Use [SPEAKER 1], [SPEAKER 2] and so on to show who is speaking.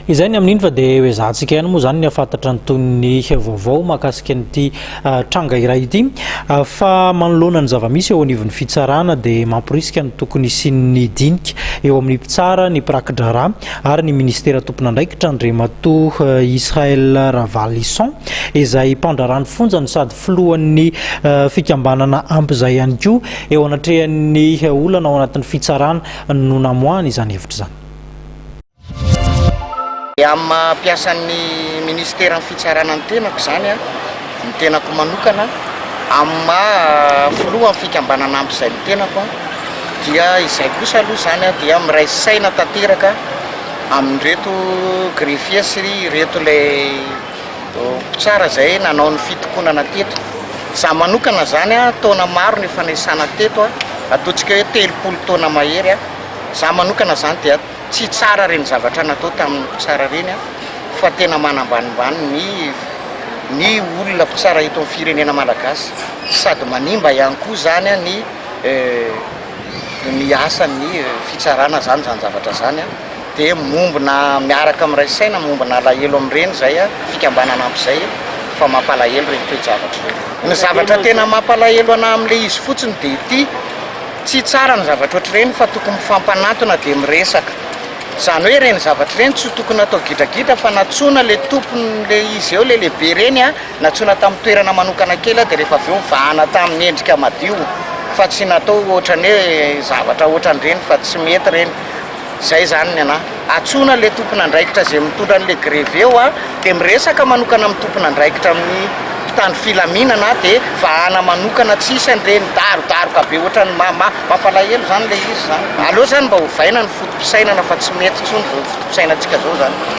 [SPEAKER 1] Izay ny amin'iny fa dia hoezahantsika ihany moa izany ny hahafantatra ny tohin'ny vaovao mahakasika an'ity tranga iray ity. Fa manoloana ny zava-misy eo anivon'ny fitsarana dia mamporisika ny tokony hisian'ny dinika eo amin'ny mpitsara, ny mpiraki-draharaha ary ny minisitera tompon'andraikitra Andriamatoa Israël Ravalison izay mpandraharaha ny fonja no sady filohan'ny fikambanana ampy izay ihany koa eo anatrehan'ny olana ao anatin'ny fitsarana no namoahany izany hevitra izany.
[SPEAKER 2] Amin'ny maha mpiasan'ny minisiteran'ny fitsarana ny tenako izany, ny tenako manokana, amin'ny maha filohan'ny fikambanana ampy izay ny tenako dia izay kosa aloha izany dia miray saina tanteraka amin'ireto greffier sy ireto ilay mpitsara izay nanao ny fitokonana teto. Izaho manokana izany, taona maro no efa niasana teto, ataontsika hoe 30 taona mahery, izaho manokana izany dia. Tsy tsara ireny zavatra natao tamin'ny mpitsara ireny fa tena manambanimbany ny ny olona mpitsara eto amin'ny firenena malagasy sady manimba ihany koa izany ny ny asan'ny fitsarana izany izany zavatra izany dia mombona miaraka miray saina mombona alahelo amin'ireny izay fikambanana ampy izay fa mampalahelo ireny toe-javatra ireny. Ny zavatra tena mampalahelo anah amin'ilay izy fotsiny dia ity. Tsy tsara ny zavatra ohatr'ireny fa tokony mifampanantona dia miresaka. Izany hoe ireny zavatra ireny tsy tokony atao gidragidra fa nantsoina le tompon'le izy eo le lehibe ireny a, nantsoina tamin'ny toerana manokana kely dia rehefa avy eo vahana tamin'ny endrika madio fa tsy natao ohatran'ny hoe zavatra ohatran'ireny fa tsy mety ireny. Zay zany ny anah. Antsoina le tompon'andraikitra zay mitondra an'le grevy eo a, de miresaka manokana amin'ny tompon'andraikitra amin'ny mpitandro filaminana de vahana manokana tsisy an'ireny darodaroka be ohatran'ny ma- ma- mampalahelo zany le izy zany. Aleo zany mba ovaina ny foto-pisainana fa tsy mety intsony zao foto-pisainantsika zao zany.